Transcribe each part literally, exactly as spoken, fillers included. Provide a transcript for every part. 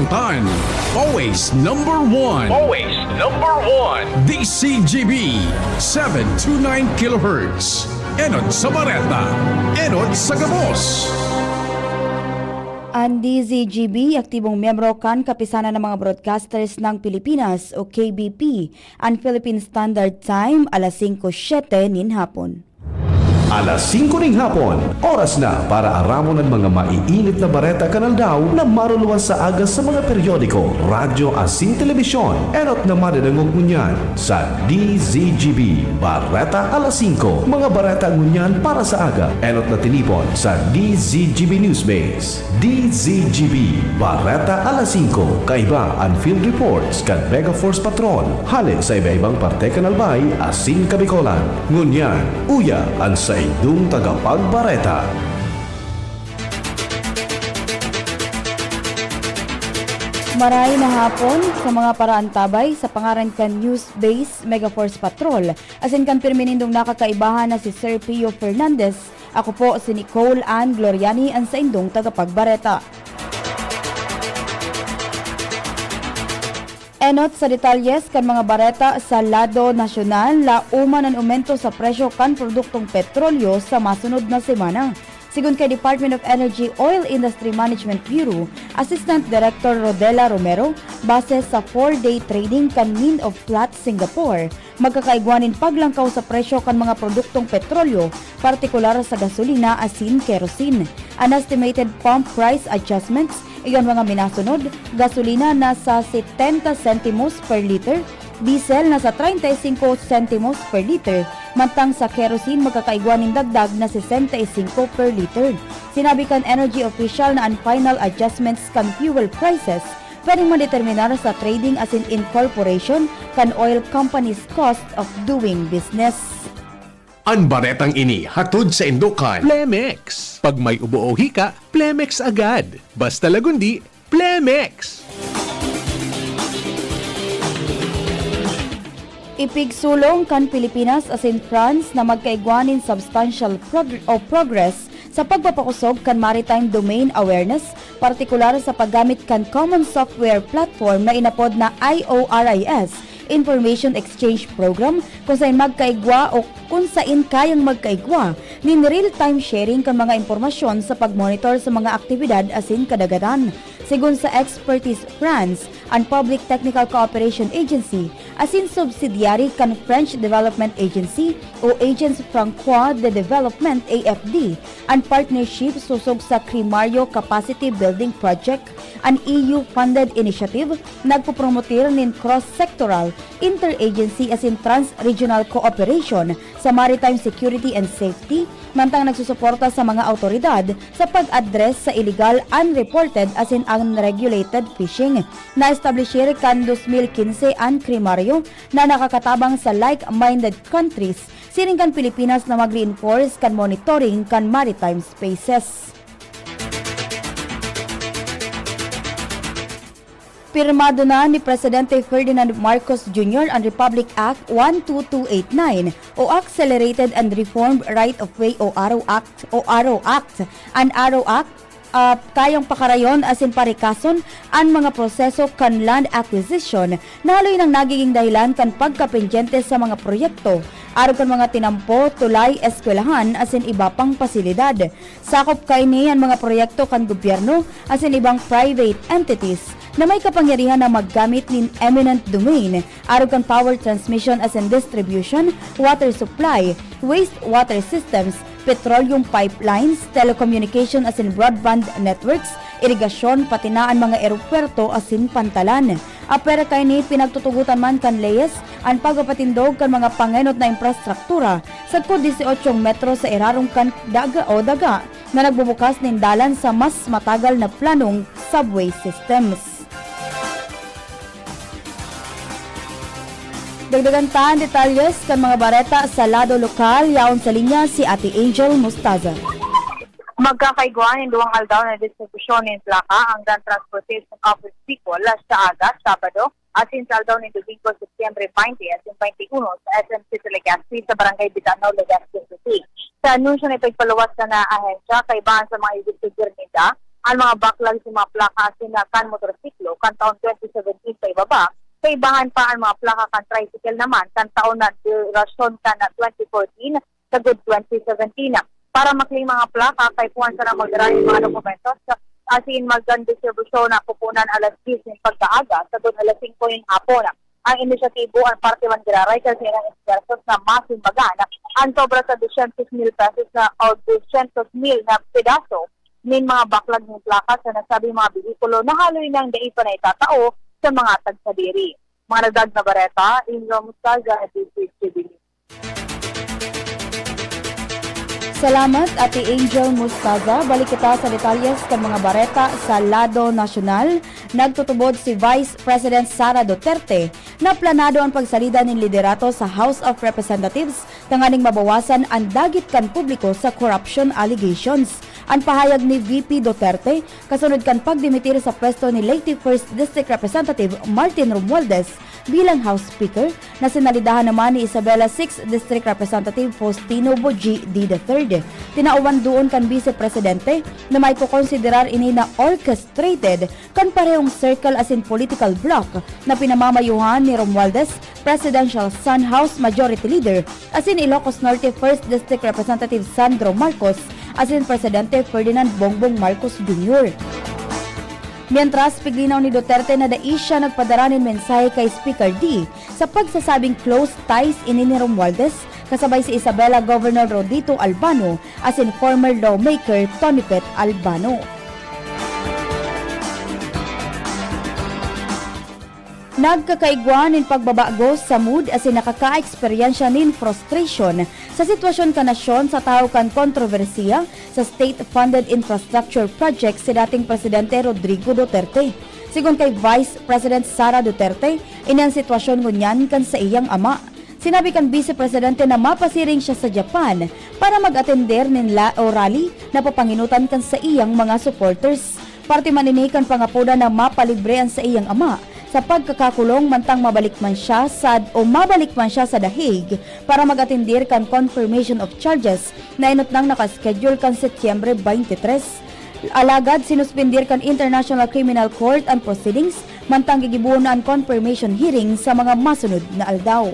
Tan, always number one. Always number one. D C G B, seven two nine kilohertz. Enot sa Bareta, enot sa gabos. An D Z G B, aktibong miyembro kan Kapisanan ng mga Broadcasters ng Pilipinas o K B P, an Philippine Standard Time, alas singko siete nin hapon. Alas singko ning hapon, oras na para aramon an mga maiinit na bareta kan aldaw na maruluwas sa aga sa mga periodiko, radyo asin telebisyon. Enot na madadangog ngunyan sa D Z G B Bareta Alas Singko. Mga bareta ngunyan para sa aga, enot na tinipon sa D Z G B Newsbase. D Z G B, Bareta Alas Singko, kaiba an field reports kan Mega Force Patrol, hale sa iba-ibang parte kan Albay asin Kabicolan. Ngunyan, uya an saindong tagapagbareta. Maray na hapon sa mga paraantabay sa pangaran kan Newsbase Mega Force Patrol asin kan pirmi nindong nakakaibahan na si Sir Pio Fernandez. Ako po si Nicole Ann Gloriani, an saindong tagapagbareta. Enot sa detalyes kan mga bareta sa lado nasyonal, lauman an omento sa presyo kan produktong petrolyo sa masunod na semana. Sigon kay Department of Energy Oil Industry Management Bureau Assistant Director Rodela Romero, base sa four-day trading kan Mint of Platte Singapore, magkakaigwa nin paglangkaw sa presyo kan mga produktong petrolyo, partikular sa gasolina asin kerosene. An estimated pump price adjustments iyan mga minasunod, gasolina nasa setenta sentimos per liter, diesel nasa treinta y cinco sentimos per liter, mantang sa kerosene magkakaigwa nin dagdag na sesenta y cinco per liter. Sinabi kan energy official na an final adjustments kan fuel prices pwedeng madeterminar sa trading asin incorporation kan oil company's cost of doing business. An baretang ini hatod saindo kan Plemex. Pag may ubo o hika, Plemex agad. Basta lagundi, Plemex! Ipigsulong kan Pilipinas asin France na magkaigwa nin substantial prog-, o progress sa pagpapakosog kan maritime domain awareness, partikular sa paggamit kan common software platform na inapod na I O R I S, Information Exchange Program, kun saen magkaigwa o kun saen kayang magkaigwa nin real-time sharing kan mga impormasyon sa pagmonitor sa mga aktibidad asin kadagatan. Sigon sa Expertise France, an Public Technical Cooperation Agency asin subsidiary kan French Development Agency o Agence Francoise de Développement, A F D, an partnership sosog sa Crimario Capacity Building Project, an E U-funded initiative, nagpopromotir nin cross-sectoral, interagency asin trans-regional cooperation sa maritime security and safety, mantang nagsusuporta sa mga awtoridad sa pag-address sa illegal, unreported asin unregulated fishing. Na-establishir kan dos mil quince an Crimario na nakakatabang sa like-minded countries siring kan Pilipinas na mag-reinforce kan monitoring kan maritime spaces. Pirmado na ni Presidente Ferdinand Marcos Junior an Republic Act one two two eight nine o Accelerated and Reformed Right of Way o ARO Act o ARO Act. An ARO Act, ah, kayang pakarayon asin parikason an mga proseso kan land acquisition na haloy nang nagiging dahilan kan pagkapendyente sa mga proyekto, arog kan mga tinampo, tulay, eskwelahan, asin iba pang pasilidad. Sakop kaini an mga proyekto kan gobyerno asin ibang private entities na may kapangyarihan na maggamit nin eminent domain, arog kan power transmission asin distribution, water supply, wastewater systems, petroleum pipelines, telecommunication asin broadband networks, irigasyon, pati na an mga eropuwerto asin pantalan. Apwera kaini, pinagtutugotan man kan leyes an pagpapatindog kan mga pangenot na imprastruktura sagkod dieciocho metro sa irarom kan daga o daga na nagbubukas nin dalan sa mas matagal na planong subway systems. Dagdagan ta an detalyes kan mga bareta sa lado lokal. Yaon sa linya si Ate Angel Mostaza. Magkakaigwa nin duwang aldaw na distribusyon nin plaka ang Land Transportation Office Bicol sa aga, Sabado, asin sa aldaw nin Domingo, Setyembre twenty asin twenty-uno sa S M City Legazpi sa Barangay Bitanao, Legazpi City. Sa anunsyo na ipagpaluwas na na ahensya, kaibahan sa mga ibig ninda, ang mga baklag sa mga plaka asin na kan motorsiklo, motorsiklo kan taon twenty seventeen paibaba. Kaibahan pa an mga plaka kan tricycle naman kan taon na durasyon kan twenty fourteen sagod twenty seventeen. Para makining mga plaka, kaipuhan sana magdara nin mga dokumentos asin magdistribusyon na pupunan alas diyes nin pagkaaga sagod alas singko nin hapon. Ang inisyatibo an parte man giraray kan sairang esfuerso na masimbagan an sobra sa dosyentos mil pesos na o dosyentos mil na pedaso nin mga baklag nin plaka sa nasabing mga behikulo na haloy nang dai pa naitatao sa mga tagsadiri. Mga nagdag na bareta, Angel Mustaza, D C H Q B News. Salamat, Ate Angel Mustaza. Balik kita sa detalyes kan mga bareta sa lado nasyonal. Nagtutubod si Vice President Sara Duterte na planado an pagsalida nin liderato sa House of Representatives tanganing mabawasan an dagit kan publiko sa corruption allegations. An pahayag ni V P Duterte kasunod kan pagdimitir sa pwesto ni Leyte First District Representative Martin Romualdez bilang House Speaker, na sinalidahan naman ni Isabela Sixth District Representative Faustino Boji D the third. Tinawan duon kan Bise Presidente na maikokonsiderar ini na orchestrated kan parehong circle asin political bloc na pinamamayuhan ni Romualdez, Presidential Son House Majority Leader, asin Ilocos Norte First District Representative Sandro Marcos, asin Presidente Ferdinand Bongbong Marcos Junior. Mientras, piglinaw ni Duterte na dai siya nagpadara nin mensahe kay Speaker D sa pagsasabing close ties ini ni Romualdez kasabay si Isabela Governor Rodito Albano asin former lawmaker Tony Pet Albano. Nagkakaigwa nin pagbabago sa mood asin nakakaeksperyensya nin frustration sa sitwasyon kan nasyon sa tahaw kan kontrobersiya sa state-funded infrastructure project si dating Presidente Rodrigo Duterte. Sigon kay Vice President Sara Duterte, ini an sitwasyon ngunyan kan saiyang ama. Sinabi kan Bise Presidente na mapasiring siya sa Japan para mag-atender nin la-, o rally na papanginutan kan saiyang mga supporters. Parte man ini kan pangapodan na mapalibre an saiyang ama sa pagkakakulong mantang mabalik man siya sa, o mabalik man siya sa The Hague para mag-atender kan confirmation of charges na inutnang naka-schedule kan Setyembre twenty-three. Alagad sinuspender kan International Criminal Court an proceedings mantang gigibohon na an confirmation hearing sa mga masunod na aldaw.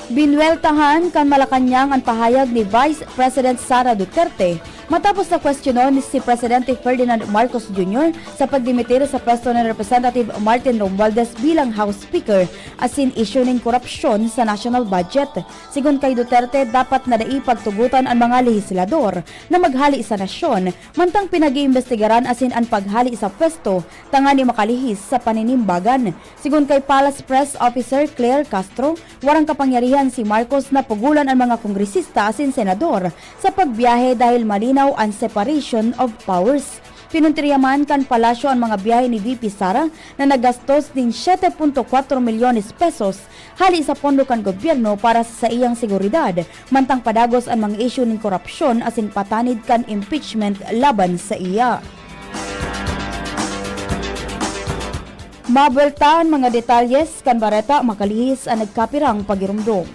Binuweltahan kan Malacañang an pahayag ni Vice President Sara Duterte matapos na kwestiyonon si Presidente Ferdinand Marcos Junior sa pagdimitir sa pwesto ni Representative Martin Romualdez bilang House Speaker asin isyu nin korupsyon sa national budget. Sigon kay Duterte, dapat na dai pagtugotan an mga lehislador na maghali sa nasyon mantang pinag-iimbestigaran asin an paghali sa pwesto tangani makalihis sa paninimbagan. Sigon kay Palace Press Officer Claire Castro, warang kapangyarihan si Marcos na pugolan an mga kongresista asin senador sa pagbiyahe dahil malinaw an separation of powers. Pinuntirya man kan palasyo an mga biyahe ni V P Sara na naggastos nin siete punto kwatro milyones pesos hali sa pondo kan gobyerno para sa saiyang seguridad, mantang padagos an mga isyu nin korupsyon asin patanid kan impeachment laban saiya. Mabuwelta an mga detalyes kan bareta makalihis an nagkapirang pagiromdom.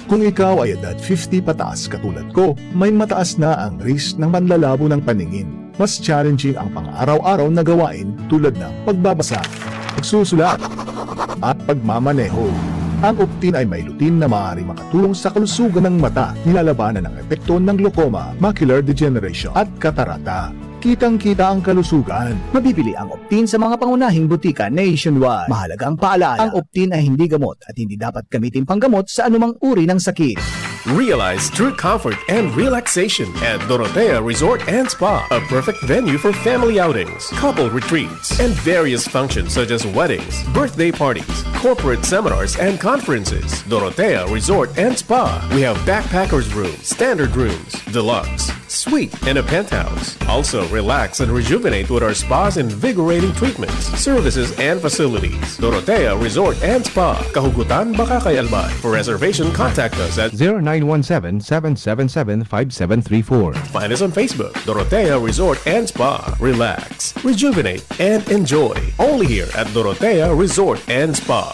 Kung ikaw ay edad fifty pataas katulad ko, may mataas na ang risk ng panlalabo ng paningin. Mas challenging ang pang-araw-araw na gawain tulad ng pagbabasa, pagsusulat, at pagmamaneho. Ang Optin ay may lutein na maaaring makatulong sa kalusugan ng mata, nilalabanan ang epekto ng glaucoma, macular degeneration, at katarata. Kitang-kita ang kalusugan. Mabibili ang Optin sa mga pangunahing botika nationwide. Mahalagang paalala, ang Optin ay hindi gamot at hindi dapat gamitin panggamot sa anumang uri ng sakit. Realize true comfort and relaxation at Dorotea Resort and Spa, a perfect venue for family outings, couple retreats, and various functions such as weddings, birthday parties, corporate seminars, and conferences. Dorotea Resort and Spa. We have backpackers room, standard rooms, deluxe, suite, and a penthouse. Also, relax and rejuvenate with our spa's invigorating treatments, services, and facilities. Dorotea Resort and Spa, Kahugutan, Bacacay, Albay. For reservation, contact us at zero nine one seven, seven seven seven, five seven three four. Find us on Facebook, Dorotea Resort and Spa. Relax, rejuvenate, and enjoy. Only here at Dorotea Resort and Spa.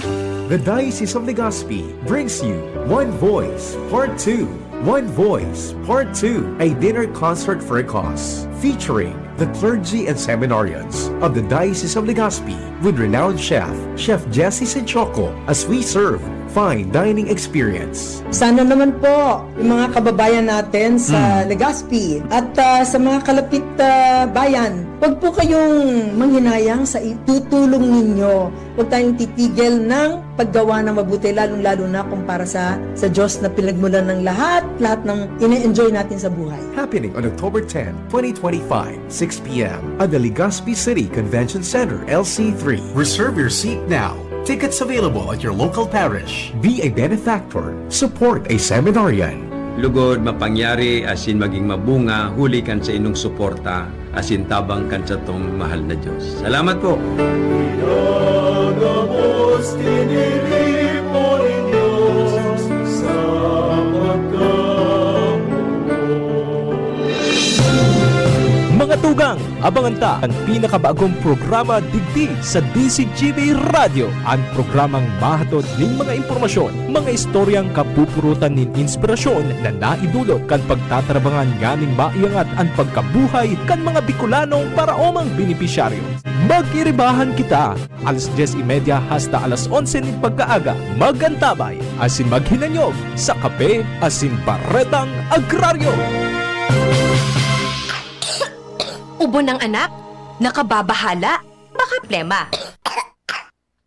The Diocese of Legazpi brings you One Voice Part two. One Voice, Part two, a dinner concert for a cause, featuring the clergy and seminarians of the Diocese of Legazpi with renowned chef, Chef Jesse Sinchoco, as we serve fine dining experience. Sana naman po yung mga kababayan natin sa Mm. Legazpi at, ah, sa mga kalapit, ah, bayan, wag po kayong manghinayang sa itutulong ninyo. Huwag tayong titigil ng paggawa ng mabuti, lalong-lalo na kung para sa, sa Diyos na pinagmulan ng lahat, lahat ng ine-enjoy natin sa buhay. Happening on October ten, twenty twenty-five, six p m at the Legazpi City Convention Center, L C three. Reserve your seat now. Tickets available at your local parish. Be a benefactor. Support a seminarian. Lugod, mapangyari asin maging mabunga huli kan sa inong suporta asin tabang kan satong mahal na Diyos. Salamat po! Pinagabos, tiniripo nin Diyos sa pagkamuot. Mga tugang, abangan ta an pinakabagong programa digdi sa D Z G B Radyo, an programang mahatod nin mga impormasyon, mga istoryang kapupurutan nin inspirasyon na naidulot kan pagtatrabangan nganing maiangat an pagkabuhay kan mga Bicolanong paraomang benepisyaryo. Mag-iribahan kita, alas dyes y media hasta alas onse nin pagkaaga. Mag-antabay asin maghinanyog sa Kape asin Baretang Agraryo. Ubo ng anak? Nakababahala? Baka plema.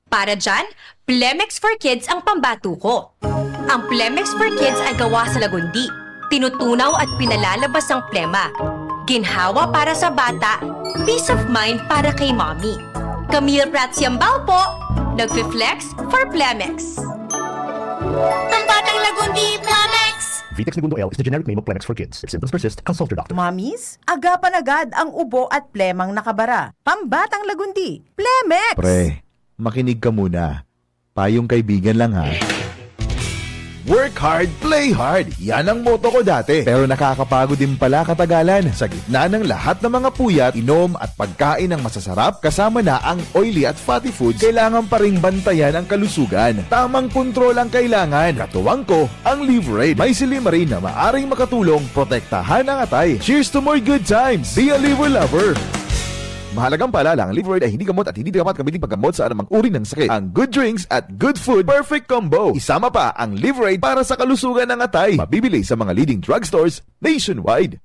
Para dyan, Plemex for Kids ang pambato ko. Ang Plemex for Kids ay gawa sa lagundi. Tinutunaw at pinalalabas ang plema. Ginhawa para sa bata, peace of mind para kay mommy. Camille Prats Yambao po, nagfi-flex for Plemex. Pambatang Lagundi, Plemex! Vitex Negundo L is the generic name of Plemex for Kids. If symptoms persist, consult your doctor. Mommies, agapan agad ang ubo at plemang nakabara. Pambatang Lagundi, Plemex! Pre, makinig ka muna. Payong kaibigan lang, ha. Work hard, play hard. Yan ang motto ko dati. Pero nakakapagod din pala katagalan. Sa gitna ng lahat ng mga puyat, inom at pagkain ng masasarap, kasama na ang oily at fatty foods, kailangan pa ring bantayan ang kalusugan. Tamang kontrol ang kailangan. Katuwang ko, ang Liverade. May silymarin na maaring makatulong protektahan ang atay. Cheers to more good times! Be a Liver Lover! Mahalagang paalala, ang Liverade ay hindi gamot at hindi dapat gamitin paggamot sa anumang uri ng sakit. Ang good drinks at good food, perfect combo. Isama pa ang Liverade para sa kalusugan ng atay. Mabibili sa mga leading drugstores nationwide.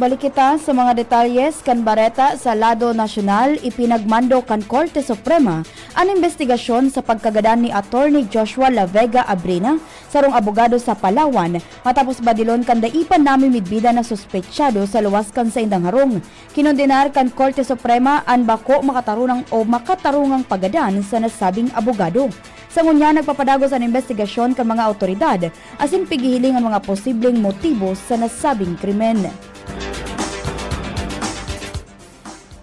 Balik kita sa mga detalles kan bareta. Sa lado nasyonal, ipinagmando kan Korte Suprema an imbestigasyon sa pagkagadan ni Attorney Joshua La Vega Abrina, sarong abogado sa Palawan, matapos badilon kan dai pa namimidbidan na suspetsado sa luwas kan saindang harong. Kinondenar kan Korte Suprema an bako makatarunang o makatarungang paggadan sa nasabing abogado. Sa ngunyan, nagpapadagos an imbestigasyon kan mga awtoridad asin pighihiling an mga posibleng motibo sa nasabing krimen.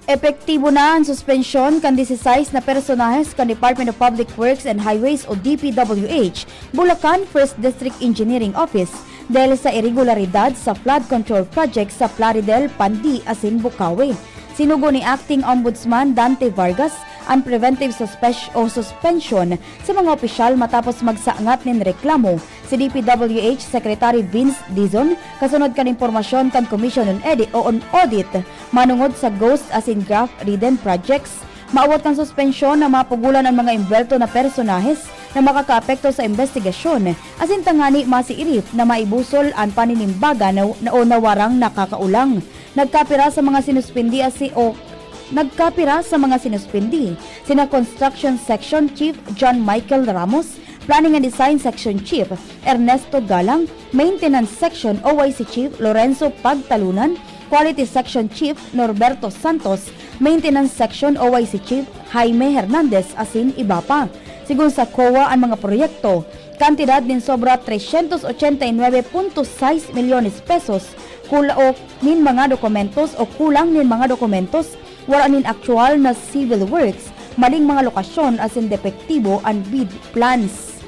Epektibo na an suspensyon kan disisais na personahes kan Department of Public Works and Highways o D P W H, Bulacan First District Engineering Office, dahil sa iregularidad sa flood control project sa Plaridel, Pandi asin Bukawi. Sinugo ni Acting Ombudsman Dante Vargas an preventive suspesh-, o suspension sa mga opisyal matapos magsangat nin reklamo si D P W H Secretary Vince Dizon kasunod kan impormasyon kan Commission on Edi-, o on Audit manongod sa ghost asin graft-ridden projects. Maawat kan suspensyon na mapugulan an mga embwelto na personahes na makakaapekto sa imbestigasyon, asin tangani masiirip na maibusol an paninimbagan na, na, o nawarang nakakaulang. Nagkapira sa mga sinuspindi asi-, o nagkapira sa mga sinuspindi sina Construction Section Chief John Michael Ramos, Planning and Design Section Chief Ernesto Galang, Maintenance Section O Y C Chief Lorenzo Pagtalunan, Quality Section Chief Norberto Santos, Maintenance Section O Y C Chief Jaime Hernandez asin iba pa. Sigon sa COA, an mga proyekto, kantidad nin sobra trescientos ochenta y nueve punto seis milyones pesos, kula-, o nin mga dokumentos o kulang nin mga dokumentos, wara nin aktuwal na civil works, maling mga lokasyon asin depektibo an bid plans.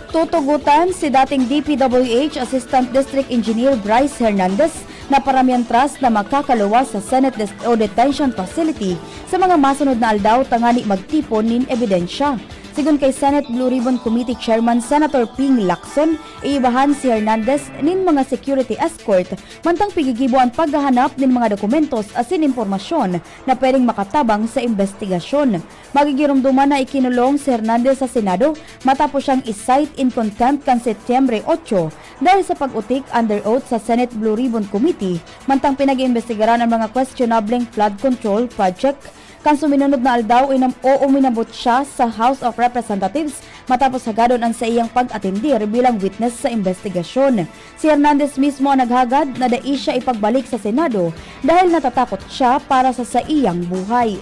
Tutugotan si dating D P W H Assistant District Engineer Bryce Hernandez na paramientras na makakaluwas sa Senate des-, o detention facility sa mga masunod na aldaw tangani magtipon nin ebidensya. Sigon kay Senate Blue Ribbon Committee Chairman Senator Ping Lacson, iibahan si Hernandez nin mga security escort mantang pigigibo an paghahanap nin mga dokumentos asin impormasyon na pwedeng makatabang sa imbestigasyon. Magigiromdoman na ikinulong si Hernandez sa Senado matapos siyang i-cite in contempt kan Setyembre otso dahil sa pag-utik under oath sa Senate Blue Ribbon Committee mantang pinag-iimbestigaran ang mga kwestiyonableng flood control project. Kan suminunod na aldaw, inam-, o uminabot siya sa House of Representatives matapos hagadon an saiyang pag-atendir bilang witness sa imbestigasyon. Si Hernandez mismo ang naghagad na dai siya ipagbalik sa Senado dahil natatakot siya para sa saiyang buhay.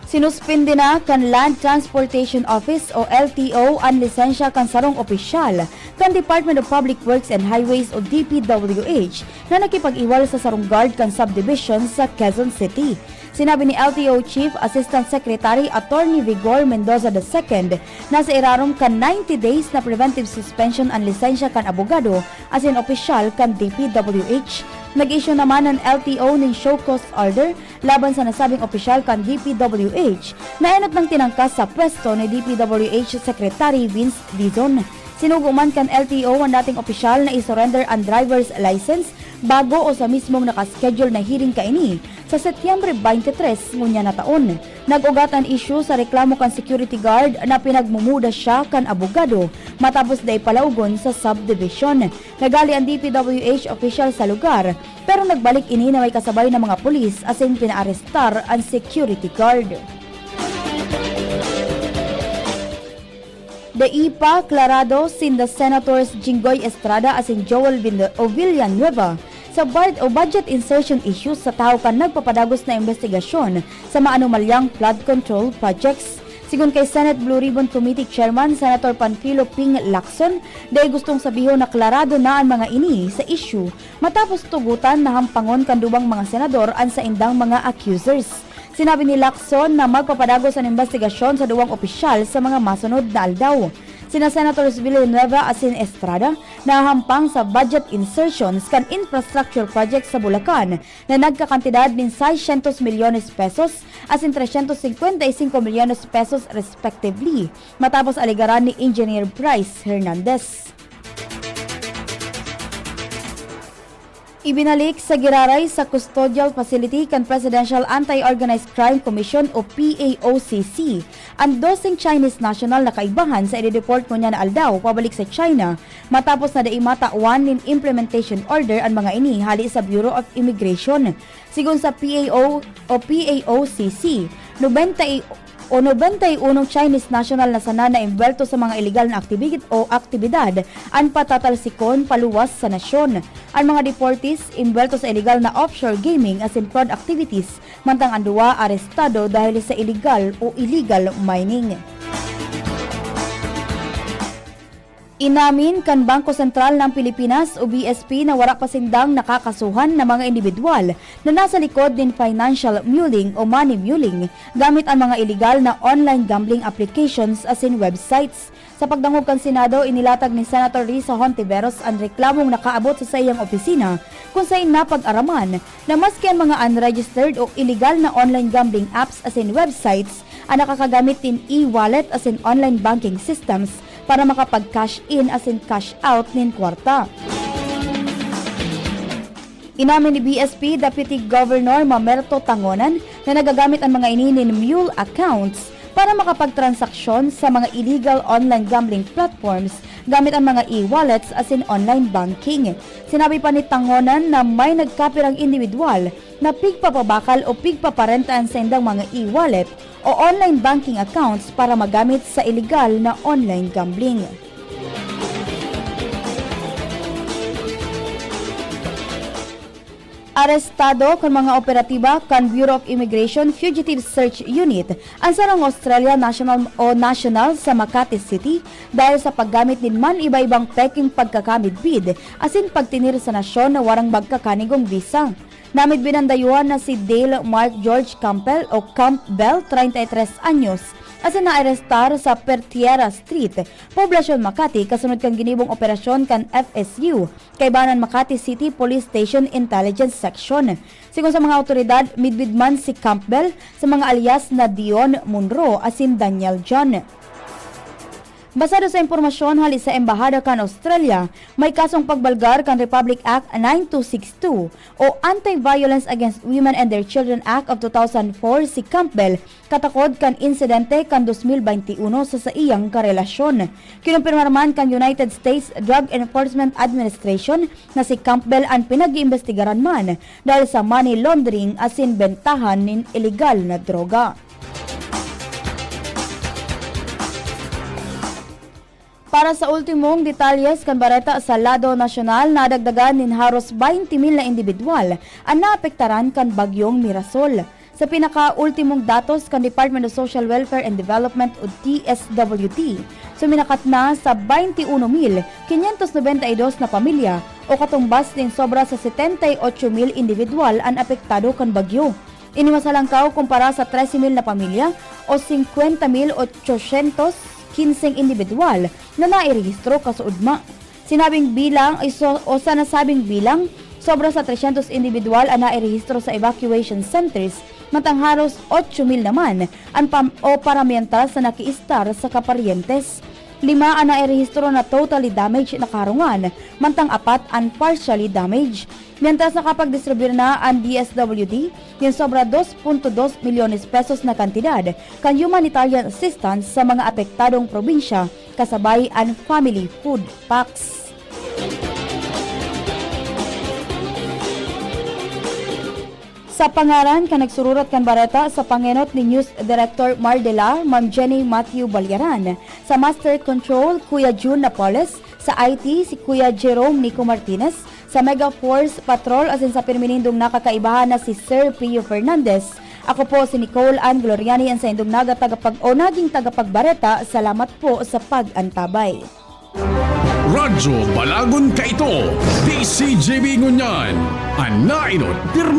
Sinuspende na kan Land Transportation Office o L T O an lisensya kan sarong opisyal kan Department of Public Works and Highways o D P W H na nakipag-iwal sa sarong guard kan subdivision sa Quezon City. Sinabi ni L T O Chief Assistant Secretary Attorney Vigor Mendoza the second na sa irarom kan ninety days na preventive suspension an lisensya kan abogado asin opisyal kan D P W H. Nag-issue naman an L T O nin show cause order laban sa nasabing opisyal kan D P W H na enot nang tinangkas sa pwesto ni D P W H Secretary Vince Dizon. Sinugo man kan L T O an dating opisyal na i-surrender an driver's license bago o sa mismong nakaschedule na hearing kaini sa Setyembre twenty-three ngunyan na taon. Nag-ugat an isyu sa reklamo kan security guard na pinagmumuda siya kan abogado matapos dai palaugon sa subdivision. Naghale an D P W H official sa lugar, pero nagbalik ini na may kasabay na mga pulis asin pinaarestar an security guard. Dai pa klarado sinda Senators Jinggoy Estrada asin Joel Vin-, o Villanueva sa bud-, o budget insertion issues sa tahaw kan nagpapadagos na imbestigasyon sa maanomalyang flood control projects. Sigon kay Senate Blue Ribbon Committee Chairman Senator Panfilo Ping Lacson, dai gustong sabihon na klarado na an mga ini sa isyu matapos tugotan na hampangon kan duwang mga senador an saindang mga accusers. Sinabi ni Lacson na magpapadagos an imbestigasyon sa duwang opisyal sa mga masunod na aldaw. Sina Senators Villanueva asin Estrada nahahampang sa budget insertions kan infrastructure project sa Bulacan na nagkakantidad nin seiscientos milyones pesos asin trescientos cincuenta y cinco milyones pesos respectively, matapos alegaran ni Engineer Bryce Hernandez. Ibinalik sa giraray sa custodial facility kan Presidential Anti-Organized Crime Commission o P A O C C an doseng Chinese national na kaibahan sa idideport ngunyan na aldaw pabalik sa China matapos na dai matawan nin implementation order an mga ini hale sa Bureau of Immigration. Sigon sa P A O o P A O C C, nobenta y, o nobenta y unong Chinese national na sana na embwelto sa mga iligal na aktibid-, o aktibidad an patatalsikon paluwas sa nasyon. An mga deportees, embwelto sa iligal na offshore gaming asin fraud activities, mantang an duwa arestado dahil sa iligal o illegal mining. Inamin kan Bangko Sentral ng Pilipinas o B S P na wara pa sindang nakakasuhan na mga indibidwal na nasa likod nin financial muling o money muling gamit an mga iligal na online gambling applications asin websites. Sa pagdangog kan Senado, inilatag ni Senator Risa Hontiveros an reklamong nakaabot sa saiyang opisina, kun saen napag-araman na maski an mga unregistered o iligal na online gambling apps asin websites an nakakagamit nin e-wallet asin online banking systems para makapag-cash in asin cash out nin kwarta. Inamin ni B S P Deputy Governor Mamerto Tangonan na nagagamit an mga ini nin mule accounts para makapagtransaksyon sa mga illegal online gambling platforms gamit an mga e-wallets asin online banking. Sinabi pa ni Tangonan na may nagkapirang indibidwal na pigpapabakal o pigpaparenta an saindang mga e-wallet o online banking accounts para magamit sa iligal na online gambling. Arestado kan mga operatiba kan Bureau of Immigration Fugitive Search Unit an sarong Australian national o national sa Makati City dahil sa paggamit nin man iba-ibang peking pagkakamidbid asin pagtinir sa nasyon na warang magkakanigong visa. Namidbid an dayuhan na si Dale Mark George Campbell o Campbell, treinta y tres anyos, asin naarestar sa Pertiera Street, Poblacion, Makati, kasunod kan ginibong operasyon kan F S U, kaibanan Makati City Police Station Intelligence Section. Sigon sa mga awtoridad, midbid man si Campbell sa mga alias na Dion Munro asin Daniel John. Basado sa impormasyon hali sa Embahada kan Australia, may kasong pagbalgar kan Republic Act nine two six two o Anti-Violence Against Women and Their Children Act of two thousand four si Campbell, katakod kan insidente kan dos mil baynte uno sa saiyang karelasyon. Kinumpirmar man kan United States Drug Enforcement Administration na si Campbell an pinag-iimbestigaran man dahil sa money laundering asin bentahan nin iligal na droga. Para sa ultimong detalyes kan bareta sa lado nasyonal, nadagdagan nin haros baynte mil na indibidwal an naapektaran kan Bagyong Mirasol. Sa pinakaultimong datos kan Department of Social Welfare and Development o D S W D, suminakat na sa baynte uno mil kinyentos nobenta y dos na pamilya o katumbas nin sobra sa setenta y ocho mil indibidwal an apektado kan bagyo. Ini mas halangkaw kumpara sa trese mil na pamilya o singkwenta mil ochosyentos kinseng indibidwal na nairehistro kasuodma. Sinabing bilang, iso-, o sa nasabing bilang, sobra sa tresyentos indibidwal an nairehistro sa evacuation centers, mantang haros otso mil naman an pam-, o paramientras na nakiistar sa kaparyentes. Lima an nairehistro na totally damaged na karungan, mantang apat an partially damaged. Mientras nakapagdistribuyar na an D S W D nin sobra dos punto dos milyones pesos na kantidad kan humanitarian assistance sa mga apektadong probinsya, kasabay an family food packs. Sa pangaran kan nagsururat kan bareta, sa pangenot ni News Director Mar Delar, Ma'am Jenny Matthew Balyaran, sa Master Control, Kuya Jun Napoles, sa I T, si Kuya Jerome Nico Martinez, sa Mega Force Patrol asin sa pirmi nindong nakakaibahan na si Sir Pio Fernandez. Ako po si Nicole Ann Gloriani, an saindong naga tagapag-, o naging tagapagbareta. Salamat po sa pag-antabay. Radyo Balagon kaito, D C G B ngunyan, an nainot pirmi.